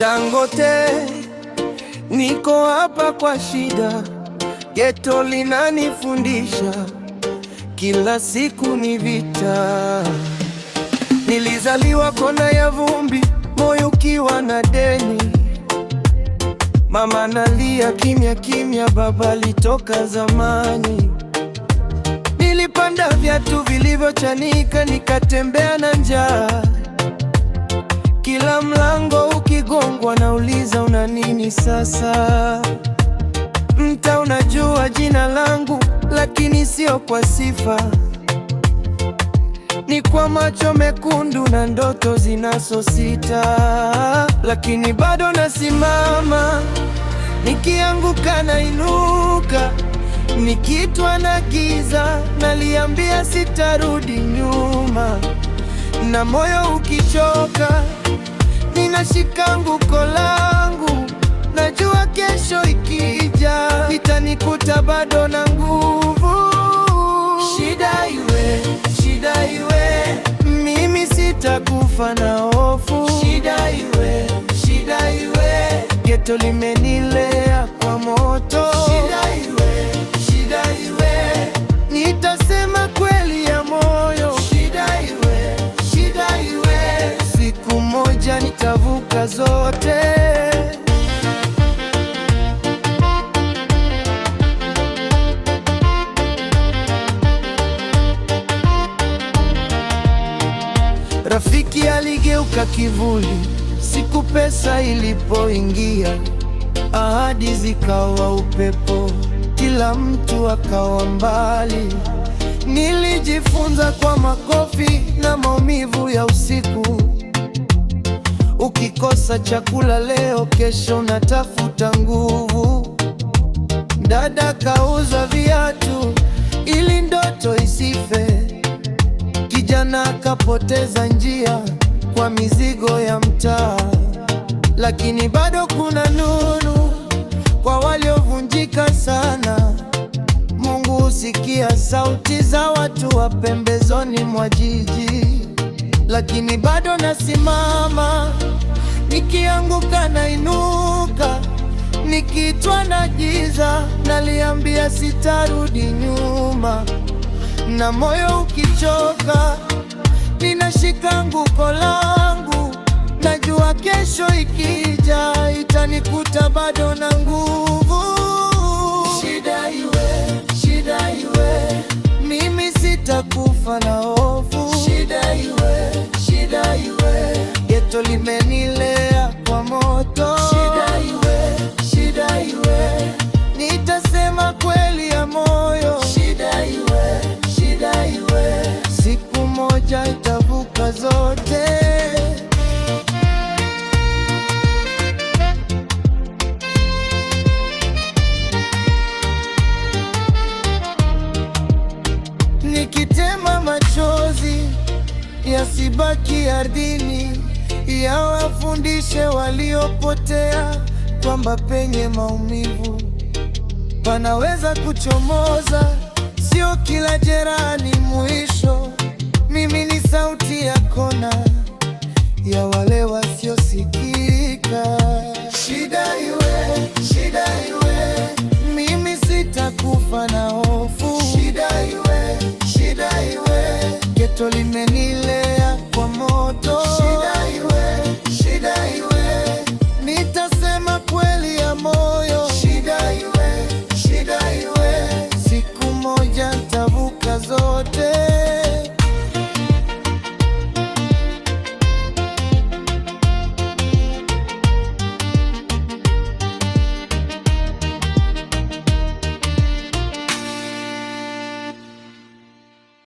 Dangote, niko hapa kwa shida, geto linanifundisha kila siku ni vita. Nilizaliwa kona ya vumbi, moyo ukiwa na deni. Mama analia kimya kimya, baba alitoka zamani. Nilipanda viatu vilivyochanika, nikatembea na njaa. Kila mlango ukigongwa, nauliza una nini sasa? Mtaa unajua jina langu, lakini sio kwa sifa, ni kwa macho mekundu na ndoto zinazosita. Lakini bado nasimama, nikianguka nainuka, nikiitwa na giza naliambia sitarudi nyuma, na moyo ukichoka ninashika anguko langu, najua kesho ikija itanikuta bado na nguvu. Shida iwe, shida iwe, mimi sitakufa na hofu. Shida iwe, shida iwe, geto limenilea kwa moto. Shida iwe, shida iwe, nitasema kweli ya moyo. Shida iwe, shida iwe, siku moja nitavuka zote. Rafiki aligeuka kivuli siku pesa ilipoingia, ahadi zikawa upepo, kila mtu akawa mbali. Nilijifunza kwa makofi na maumivu ya usiku. Ukikosa chakula leo, kesho unatafuta nguvu. Dada kauza viatu ili ndoto isife. Kijana akapoteza njia kwa mizigo ya mtaa, lakini bado kuna nuru kwa waliovunjika sana. Mungu husikia sauti za watu wa pembezoni mwa jiji, lakini bado nasimama, nikianguka nainuka, nikiitwa na giza naliambia sitarudi nyuma, na moyo ukichoka ninashika anguko langu, najua kesho ikija itanikuta bado na nguvu. Shida iwe, shida iwe, mimi sitakufa na hofu. Shida iwe, shida iwe, geto limenilea kwa moto. Shida iwe, shida iwe, nitasema kweli ya moyo. Shida iwe, shida iwe, siku moja itavuka zote. Nikitema machozi yasibaki ardhini, yawafundishe waliopotea kwamba penye maumivu panaweza kuchomoza. Sio kila jeraha ni mwisho. Mimi ni sauti ya kona ya wale wasiosikia.